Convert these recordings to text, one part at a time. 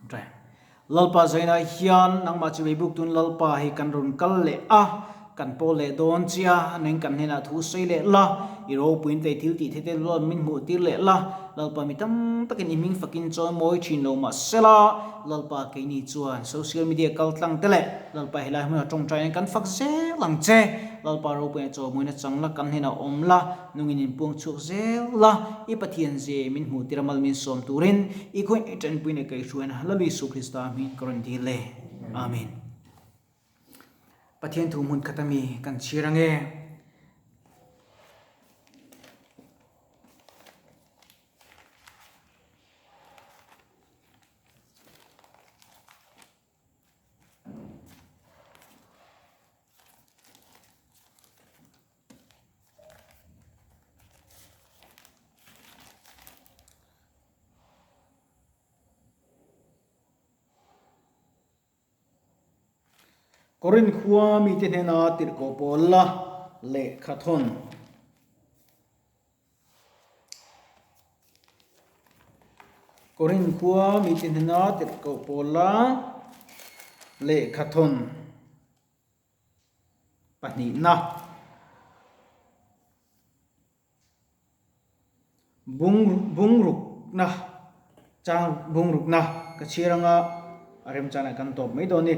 Ṭai. Lalpa zainah hian nangmah chu veibuk tun Lalpa hi kan rawn kal leh a, kan pawl leh dawn che a, neng kan hnenah thu sawi leh la, i ropuiin tlei thil tih theite luan min hmuh tir leh la, Lalpa mi tam takin i hming fakin chawi mawi thin lo mah sela, Lalpa keini chuan social media kal tlang te leh Lalpa helai hmuna tawngtaiin kan fak zel ang che, Lalpa ropuiin a chawimawina chang la kan hnenah awm la, nungin inpuang chhuak zel la, i Pathian ze min hmuh tir a mal min sawm turin i khawi i tanpui leh kaihhruaina Lal Isu Krista hming ka rawn dil e. Amen. Pathian thu hmun khat ami kan chhir ange. Korin khua mite hnena tirhkoh pawl la lehkha thawn. Korin khua mite hnena tirhkoh pawl la lehkha thawn. Pahnihna, bung bungrukna chang bungrukna ka chhiar anga a remchanah kan tawp mai dawn a ni.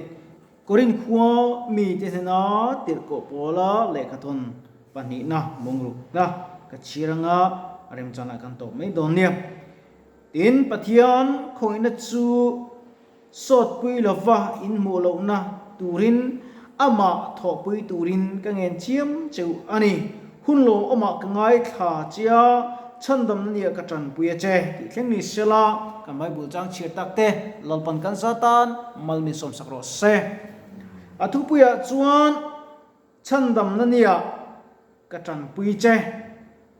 Korin khua mite hnena tirhkoh pawla lehkhathawn pahnihna bungrukna ka chhiar anga a remchanah kan tawp mai dawn nia. Tin, Pathian khawngihna chu Sawtpui lova inhmuh lohna turin amah thawhpui turin ka ngen chiam cheu a ni. Hun lo awmah ka ngaithla che a, chhandamna nia ka tanpui a che tih thleng ni sela, kan Bible chang chhiar tak te Lalpan kan za tan mal min sawmsak rawh se. A thupuiah chuan chhandamna nia ka tanpui che,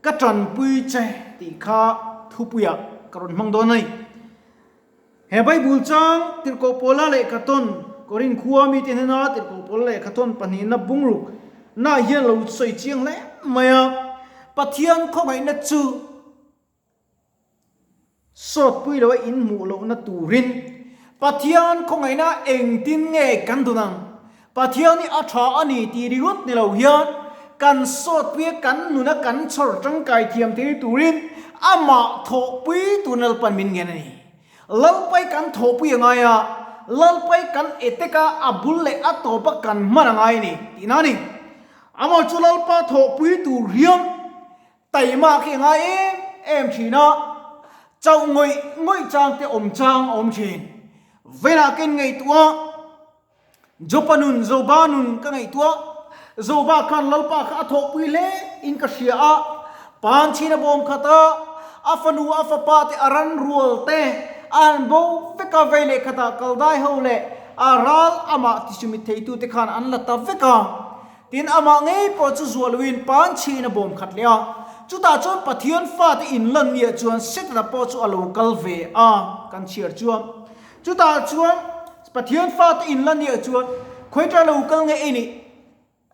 ka tanpui che tih kha thupuiah ka rawn hmang dawn a ni. He Bible chang Tirhkoh Paula lehkha tawn Korin khua mite hnena Tirhkoh Paula lehkha tawn pahnihna bungruk nah hian lo sawi chiang hle mai a. Pathian khawngaihna chu sawtpui loa inhmuh lohna turin Pathian khawngaihna engtin nge kan dun ang? Pathian hi a tha a ni tih ringawt ni lo hian kan sawtpui a kan nuna kan chhawr tangkai thiam thei turin amah thawhpui tur Lalpan min ngen a ni. Lalpai kan thawhpui a ngai a, Lalpai kan etek a, a bul leh a tawp a kan hman a ngai a ni tihna a ni. Amah chu Lalpa thawhpui tur hian taima khi a ngai em em thin a, chauh ngawih ngawih chang te awm chang a awm thin. Venah ken ngaihtuah Jopa nun, Zoba nun ka ngaihtuah. Zoba khan Lalpa kha a thawhpui hle in ka hria a. Pan chhin a bawm khat a, a fanu a fapa te a ran rual te a han bo vek a, vei leh khatah kaldai ho leh a ral amah tisumit theitu te khan an la ta vek a. Tin, amah ngei pawh chu zuah loin pan chhin a bawm khat leh a. Chutah chuan Pathian fate inlan niah chuan Setana pawh chu a lo kal ve a, kan chhiar chuan. Chutah chuan Pathian fate in la niah chuan khawi lo kal nge i nih?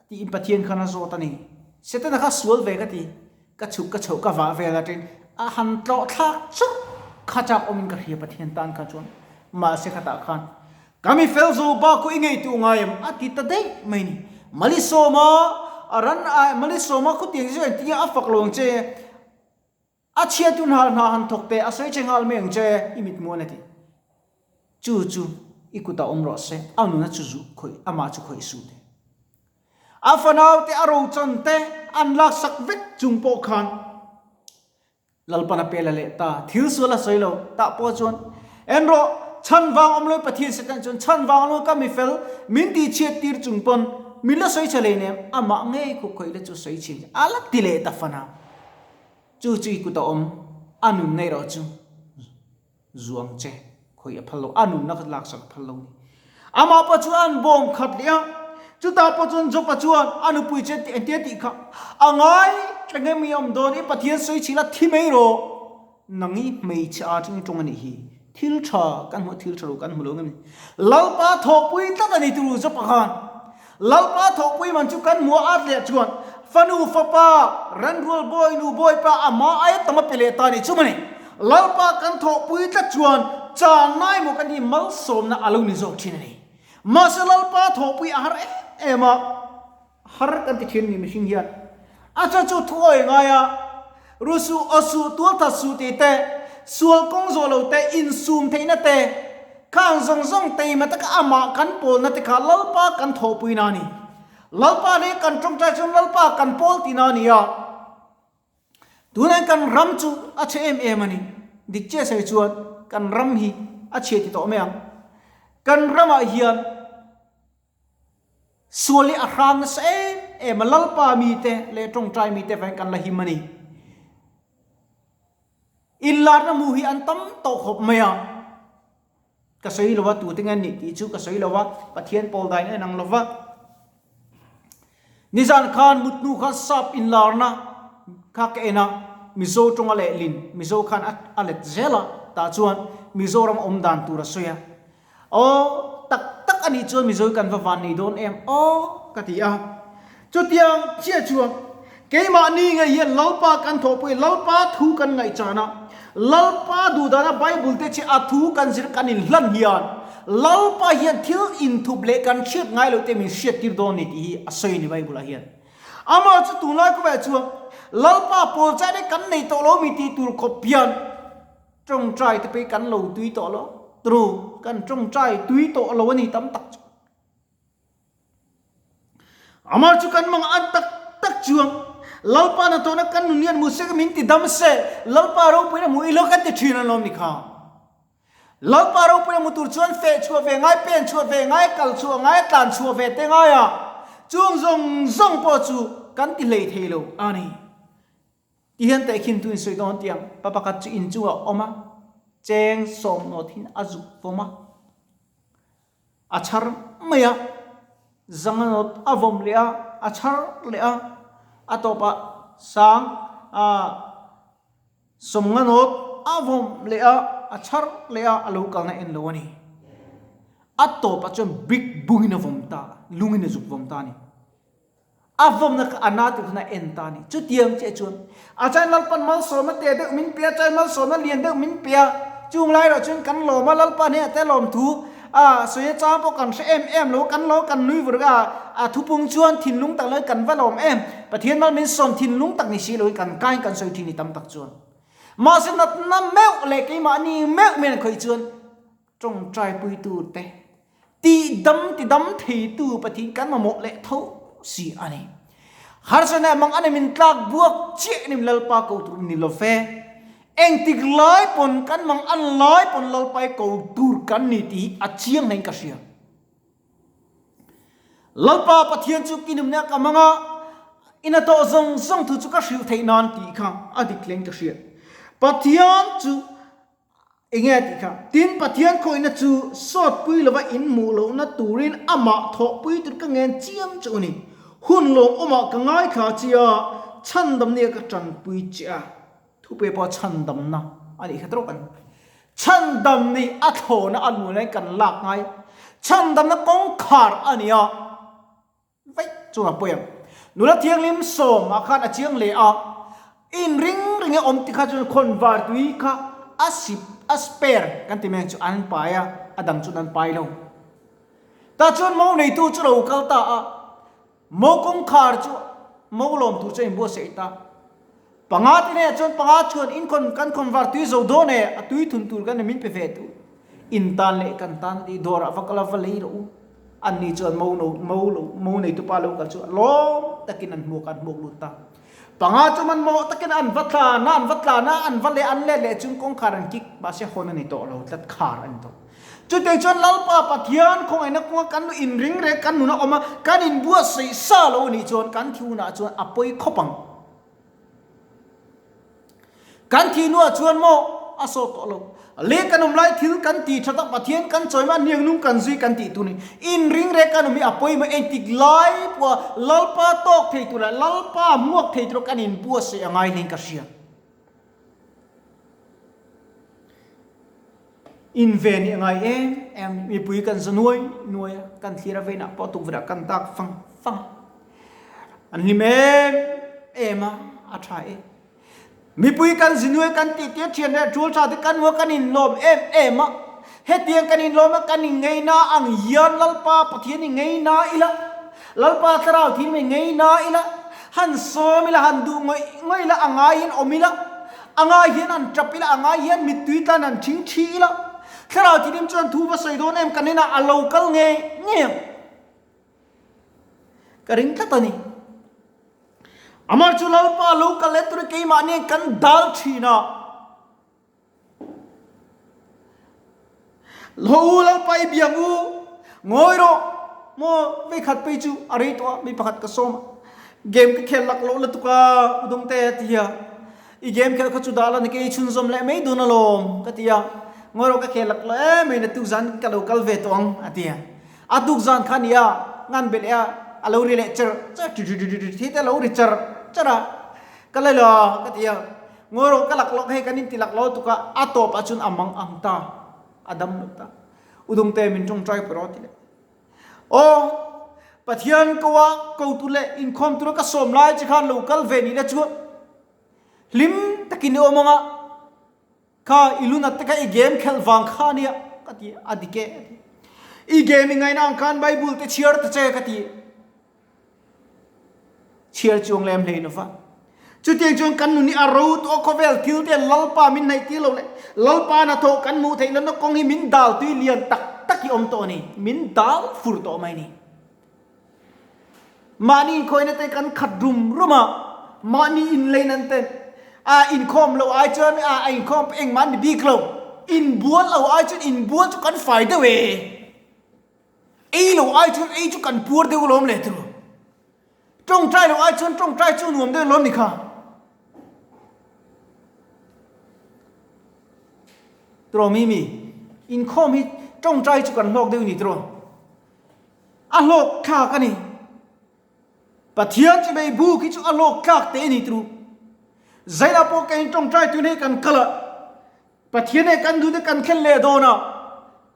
tiin Pathian khan a zawt a ni. Setana kha sual ve ka ti, ka chhuk ka chhoh ka vah vel aṭin a han tlawh thlak chauh kha chak awmin ka hria Pathian tan kha chuan. Mahse khatah khan ka mi fel zo bak khu i ngeitu ngai em? a ti ta daih mai ni. Malisawma a ran a Malisawma khutiang chu engtin nge a fak lo ang che? A chhiat hun hal hna han thawk teh, a sawi che nghal mai ang che, i mitmuan a ti. Chu chu i kutah awm rawh se, a nuna chu zuh khawih, amah chu khawih suh teh. A fanaute a rochan te an laksak vek chung pawh khan Lalpan a pela leh ta, thil sual a sawi lo, tah pawh chuan en rawh, chhan vang awm lo Pathian Satan chuan chhan vang awm lo ka mi fel min tihchhiat tir chung pawn min la sawi chhe hleinem, amah ngei khup khawih la chu sawi chhin a la ti leh ta fana. Chu chu i kut a awm, a nunna erawh chu zuang che khawih a phal lo, a nunna kha laksak a phal lo ni. Amah pawh chu an bawm khat leh a, chutah pawh chuan Job-a chuan a nupui che engtia tih kha a ngai eng emaw i awm dawn, i Pathian sawi chhil a thi mai rawh, nang i hmeichhe a tang i tawng a nih hi, thil tha kan hmuh thil tha lo kan hmu lo ngem ni. Lalpa thawhpui tlat a ni turu Job-a khan. Lalpa thawhpui man chu kan hmuh at leh chuan fanu fapa ranrual bawi nu bawipa amah aia tam a pe leh ta ni chu mawni. Lalpa kan thawhpui tlat chuan Channa emaw kan tih malsawmna a lo ni zawk thin a ni. Mahse Lalpa thawhpui a har em em a, har kan ti thin ni mihring hian. A chhan chu thu awi ngai a, ru suh, aw suh, tual that suh tih te, sual kawng zawh lo te, insum theihna te, khang zawng zawng teima taka amah kan pawlna te kha Lalpa kan thawhpuina a ni. Lalpa leh kan tawngtai chuan Lalpa kan pawl tihna a ni a. Tunah kan ram chu a chhe em em a ni. Dik chiah sawi chuan kan ram hi a chhia ti tawh mai ang. Kan ramah hian sual hi a hrang nasa em em a, Lalpa mite leh tawngtai mite vangin kan la him a ni. Inlarna hmuh hi an tam tawh khawp mai a. Ka sawi lo a, tute nge nih tih chu ka sawi lo a, Pathian pawl dain a inang lo va. Nizan khan mutnu khan sap inlarna kha ka en a, Mizo tawnga lehlin, Mizo khan a let zel a, tah chuan Mizoram awm dan tur a sawi a. Aw, tak tak a nih chuan Mizo hi kan va van nei dawn em aw, ka ti a. Chutiang chiah chuan keimahni ngei hian Lalpa kan thawhpui, Lalpa thu kan ngaihchan a, Lalpa duhdana Bible te chi a thu kan zir kan inhlan hian Lalpa hian thil inthup leh kan hriat ngai loh te min hriattir dawn ni tih hi a sawi a ni Bible ah hian. Amah chu tunlai khawvelah chuan Lalpa pawl chai te kan nei tawh lo mi tih tur khawp hian tawngtai te pawh hi kan lo tui tawh lo, tru, kan tawngtai tui tawh lo a ni tam tak chu. Amah chu kan mang an tak tak chuang Lalpa na tawhna kan nun hian Muse ka min ti dam se Lalpa ropuina hmu ilo kan ti thin alawm ni kha. Lalpa ropuina hmu tur chuan feh chhuah ve ngai, pen chhuah ve ngai, kal chhuah ngai, tlan chhuah ve te ngai a, chung zawng zawng pawh chu kan ti hlei thei lo a ni. Ti hian tehkhin tu in sawi dawn tiang pa pakhat chu in chungah a awm a, cheng sawmnaw thin a zuk vawm a. A chhar mai a, zang a nawt a vawm leh a, a chhar leh a, a tawpah sang ah sawmnga nawt a vawm leh a, a chhar leh a, a lo kalna en lo a ni. A tawpah chuan brick bungin a vawm ta, lungin a zuk vawm ta a ni. A vawmna kha a na tur khan a en ta a ni. Chutiang chiah chuan a chai Lalpan malsawmna te deuh min pe a, chai malsawmna lian deuh min pe a, chung lai erawh chuan kan lawm a, Lalpa hnenah te lawm thu a sawi a chang pawh kan hre em em lo, kan lo kan nui vur a, a thupung chuan thinlung tak loin kan va lawm em, Pathian mal min sawm thinlung tak ni si loin kan kain kan sawi thin ni tam tak chuan. Mahse natna meuh leh keimahni meuh men khawih chuan Tawngtaipuitu te tih dam ti dam theitu Pathian kan mamawh leh tho si a ni. Harsatna mang a nem in tlak buak chiah nim Lalpa ko tur ni lo ve. Engtik lai pawn kan mang an lai pawn Lalpa i ko tur kan ni tih hi a chiang hlein ka hria. Lalpa Pathian chu kinumna ka mang a, in a tawh zawng zawng thu chu ka hrilh theih nan tih kha a dik hlein ka hria. Pathian chu Enge a tih kha? Tin, Pathian khawihna chu sawtpui lova inhmuh lohna turin amah thawhpui tur ka ngen chiam chu a ni. Hun lawmawmah ka ngaithla che a, chhandamna ka tanpui che a. Thupe pawh chhandamna a nih kha tawk a ni. Chhandamna hi a thlawhna a luan kan lak ngai. Chhandamna kawngkhar a ni a. Vaih chuan a pawi ang. Nula thianghlim sawmah khan a chiang hle a, in ring ring a awm tikha chuan khawnvar tui kha a sip a spare kan ti mai ang chu an pai a, a dang chuan an pai lo. Tah chuan mo neitu chu lo kal ta a, mo kawngkhar chu mo lawm tur chuan a inbuatsaih ta. Panga te hnenah chuan panga chuan in khawn kan khawnvar tui zo dawn e, a tui thun tur kan min pe ve tu. In tan leh kan tan tih dawrah va kal a va lei rawh u. An ni chuan mo no mo lo mo neitu pa lo kal chu lawm takin an hmuak an hmuak lut ta. Panga chu man mawh takin an va tlan a, an va tlan a, an va leh an let leh chung kawngkhar an kik mahse hawn a ni tawh lo tlat khar a ni tawh. Chutei chuan Lalpa Pathian khawngaihna kawnga kan lu inring reng kan nun a awm a, kan inbuatsaih sa lo a nih chuan kan thi hunah chuan a pawi khawp ang. Kan thih hnuah chuan maw a sawt tawh lo. Le kan awm lai thil kan ti tha tak Pathian kan chawi mah hniangnung kan zui kan tih tur ni. Inring rek kan awm hi a pawimawh engtik lai pawha Lalpa tawk thei tur leh Lalpa hmuak thei tur kan inbuatsaih a ngai hlein ka hria. Inven hi a ngai em em mipui kan za nuai nuai a, kan thlir a veinah pawh tukverh ah kan dak fang fang a. An hlim em em a, a tha e. Mipui kan zi nuai kan tih tir thian leh tul tha te kan hua kan inlawm em em a. Hetiang kan inlawm a, kan inngeina ang hian Lalpa Pathian i ngeina ila, Lalpa Thlarau Thianghlim i ngeina ila, han sawm ila, han duh ngawih ngawih ila, a ngaiin awm ila, a ngai hian han tap ila, a ngai hian mittui tlan han thing thi ila, Thlarau Thianghlim chuan thu va sawi dawn em kan inah a lo kal ngei ngei ang. Ka ring tlat a ni. Amah chu Lalpa lo kal leh tura keimahni kan dal thin a. Ho u Lalpa i biang u, ngawi rawh maw vei khat phei chu a rei tawh a, mi pakhat ka sawm a, game ka khel lak loh lutuk a, u Dawngte a ti a, i game khelh kha chu dah la ni kei chhunzawm leh mai dun alawm ka ti a, ngawi rawh ka khel lak loh em mai na tuk zan ka lo kal ve tawh ang a ti a, a tuk zan kha nia ngan belh e a, a lo ri leh cher cher ṭi ṭi ṭi ṭi thei te a lo ri cher cher a, ka la la ka ti a. Ngawi rawh ka lak loh hei kan inti lak lo tuk a, a tawp ah chuan a mang ang ta, a dam lo ta. U Dawngte min tawngtai pawh rawh ti leh. Aw, Pathian ko a ko tur leh inkhawm tura ka sawm lai che khan lo kal ve nih la chuan hlim takin i awm ang a, kha i lunat te kha i game khelh vang kha ania ka ti a dik e a ti. I game i ngaina ang khan Bible te chhiar ta che ka ti. Chhiar chuang lem hlei lova. Chutiang chuan kan nun hi a ro tawh a, khawvel thil te Lalpa min hnaih tir lo leh Lalpa hnathawh kan hmuh theih lohna kawng hi min dal tui lian tak tak hi awm tawh a ni, min dal fur tawh mai a ni. Mahni inkhawihna te kan khat rum rum a, mahni inlein an ten a inkhawm loh ai chuan a inkhawm engmah an ni bik lo, inbual lo ai chuan inbual chu kan fai deuh e. Ei lo ai chuan ei chu kan puar deuh alawm le tiraw? Tawngtai lo ai chuan tawngtai chu nuam deuh alawm ni kha. Tiraw Mimi? Inkhawm hi tawngtai chu kan hlawk deuh ni tiraw? A hlawk thlak a ni. Pathian chibei buk hi chu a hlawk thlak teh a ni tiraw? Zainah pawh ka in tawngtai tun hei kan kal a. Pathian he kan duhte kan thlen leh dawn a,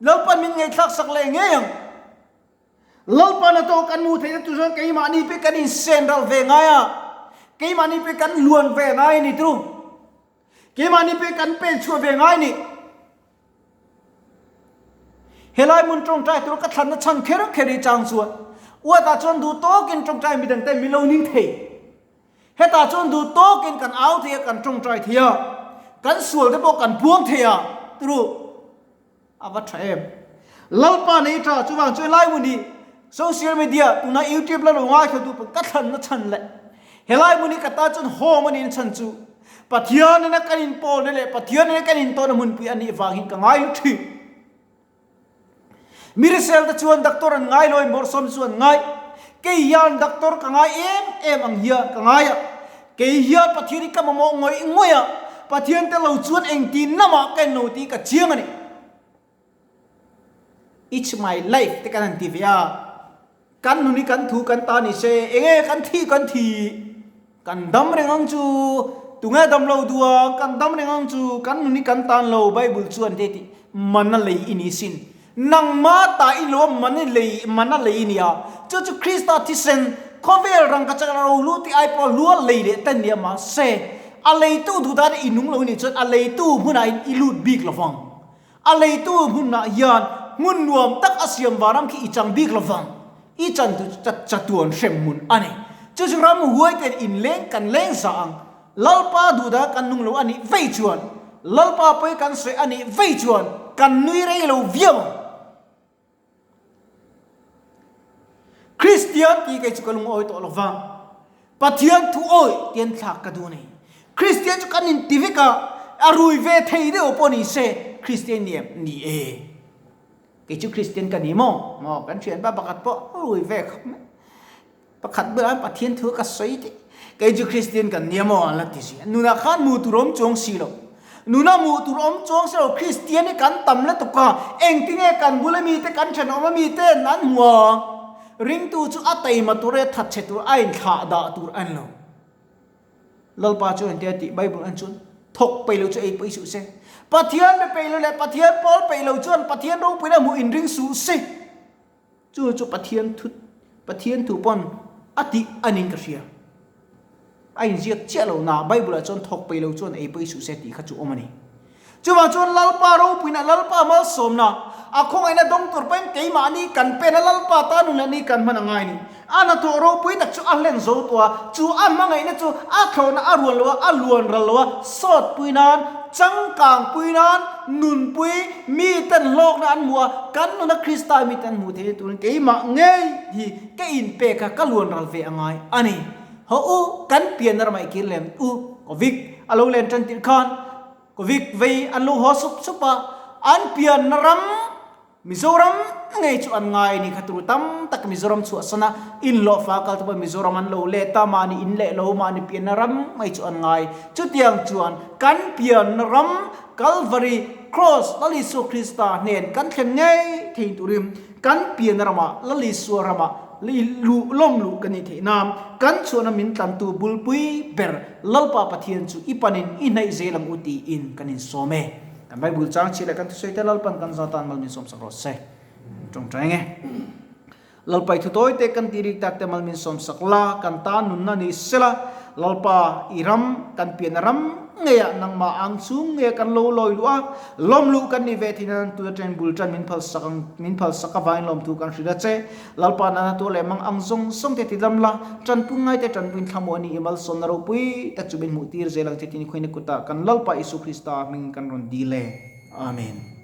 Lalpan min ngaihthlak sak leh ngei ang. Lalpan a tawh kan hmuh theihna tur chuan keimahni pawh kan insen ralh ve ngai a, keimahni pawh kan luan ve ngai a ni tru. Keimahni pawh kan pen chhuah ve ngai a ni. Helai hmun tawngtai tur ka thlanna chhan kher kher hi chang chuan uatah chuan duh tawkin tawngtai midangte min lo ning thei. Hetah chuan duh tawkin kan au thei a, kan tawngtai thei a, kan sual te pawh kan puang thei a, turu a va tha em. Lalpa nei tha chuvang chuan lai hmun hi social media tuna youtube la lo ngaithla tu pawh ka thlanna chhan leh helai hmun hi ka tan chuan home a nih chhan chu Pathian ina kan inpawlna leh Pathian ina kan intawnna hmunpui a nih vangin ka ngai thin. Mirisel te chuan doctor an ngai lo in bawrhsawm chu an ngai. Kei hian doctor ka ngai em em ang hian ka ngai a. Kei hian Pathian hi ka mamawh ngawih ngawih a, Pathian te lo chuan engtin lamah ka en lo tih ka chiang a ni. It's my life te kan han ti ve a. Kan nun hi kan thu kan ta ni se, enge kan thi kan thi, kan dam reng ang chu, tunge dam lo duh ang, kan dam reng ang chu, kan nun hi kan tan lo, Bible chuan te tih mana lei i ni sin. Nangma ta i lo a mana lei mana lei i ni a, chu chu Krista thisen khawvel rangkachak a ro hlu tih ai pawh hlua lei leh ta nia mahse a leitu duh dan i nung lo ni chuan a leitu hmunah in i lut bik lo vang. A leitu hmunah hian hmun nuam tak a siam vanram khi i chang bik lovang, i chan tu chu chatuan hrem hmun a ni. Chu chu ram huai ten inleng kan leng za ang, Lalpa duhdah kan nung lo a nih vei chuan, Lalpa pawi kan sawi a nih vei chuan kan nui rei lo viau ang. Kristian tih kei chu ka lungawi tawh lovang, Pathian thu awi tian thlak ka duh a ni. Kristian chu kan inti vek a, a rui ve thei deuh pawh ni se, Kristian ni em? Ni e. Kei chu Kristian ka ni maw? Maw, kan thianpa pakhat pawh a rui ve khawp mai. Pakhat bulah hian Pathian thu ka sawi tih, kei chu Kristian kan nia maw an la ti zui a. Nunah khan hmuh tur awm chuang si lo. Nunah hmuh tur awm chuang si lo, Kristian hi kan tam lutuk a, engtinge kan bula mite, kan thenawm mite an hmu a, ringtu chu a taima tur leh thatchhe tur a inthlah dah tur a ni lo. Lalpa chu engtia tih Bible en chuan thawk peih lo chu ei paih suh se. Pathian be peih lo leh Pathian pawl peih lo chuan Pathian ropuina hmuh inring suh se. Chu chu Pathian thu Pathian thu pawn a tih a niin ka hria. A inziak chiah lo na Bible ah chuan thawk peih lo chuan ei paih suh se tih kha chu awm a ni. Chuvang chuan Lalpa ropuina, Lalpa malsawmna, a khawngaihna dawng tur pawhin keimahni kan pen a, Lalpa tan hun leh ni kan hman a ngai a ni. A hnathawh ropui tak chu a hlen zo tawh a, chu a hmangaihna chu a thlawhna a ruan lo a, a luan ral lo a, sawtpui nan, changkangpui nan, nunpui, miten hlawkna an hmuh a, kan nuna Krista miten an hmuh theihna turin keimah ngei hi ka inpek a, ka luan ral ve a ngai a ni. Haw u, kan pianna ramah i kir lem u, Covid a lo len tan tirh khan Covid vei an lo haw sup sup a, an pianna ram Mizoram ngei chu an ngai a ni kha tur tam tak Mizoram chhuahsan a, inhlawhfa kal te pawh Mizoram an lo let a, mahni in leh lo, mahni pianna ram ngei chu an ngai. Chutiang chuan kan pianna ram Kalvari Cross Lal Isua Krista hnen kan thlen ngei thei turin kan pianna ramah Lal Isua ramah luh lawm luh kan nih theih nan kan chhuahna min tlantu bulpui ber Lalpa Pathian chu i panin i hnaih zel ang u tiin kan insawm e. Kan Bible chang chhiah leh kan thusawi te Lalpan kan zatan mal min sawmsak rawh se. Tawngtai nge. Lalpa i thutawi te kan tih rik tak te mal min sawmsak la, kan tan nunna ni sela, Lalpa i ram, kan pianna ram ngeiah nangmah ang chung nge kan lo lawi luh a, lawm luh kan nih ve theih nan tuna ṭen bul ṭan min phalsak ang, min phalsak avangin lawmthu kan hrilh a che. Lalpa nana tur leh mang ang zawng zawng te ti dam la, ṭanpui ngai te ṭanpuiin thlamuah ni i malsawmna ropui tak chu min hmuh tir zel ang che tih ni khuaina kutah kan Lalpa Isu Krista hmingin kan rawn dil e. Amen.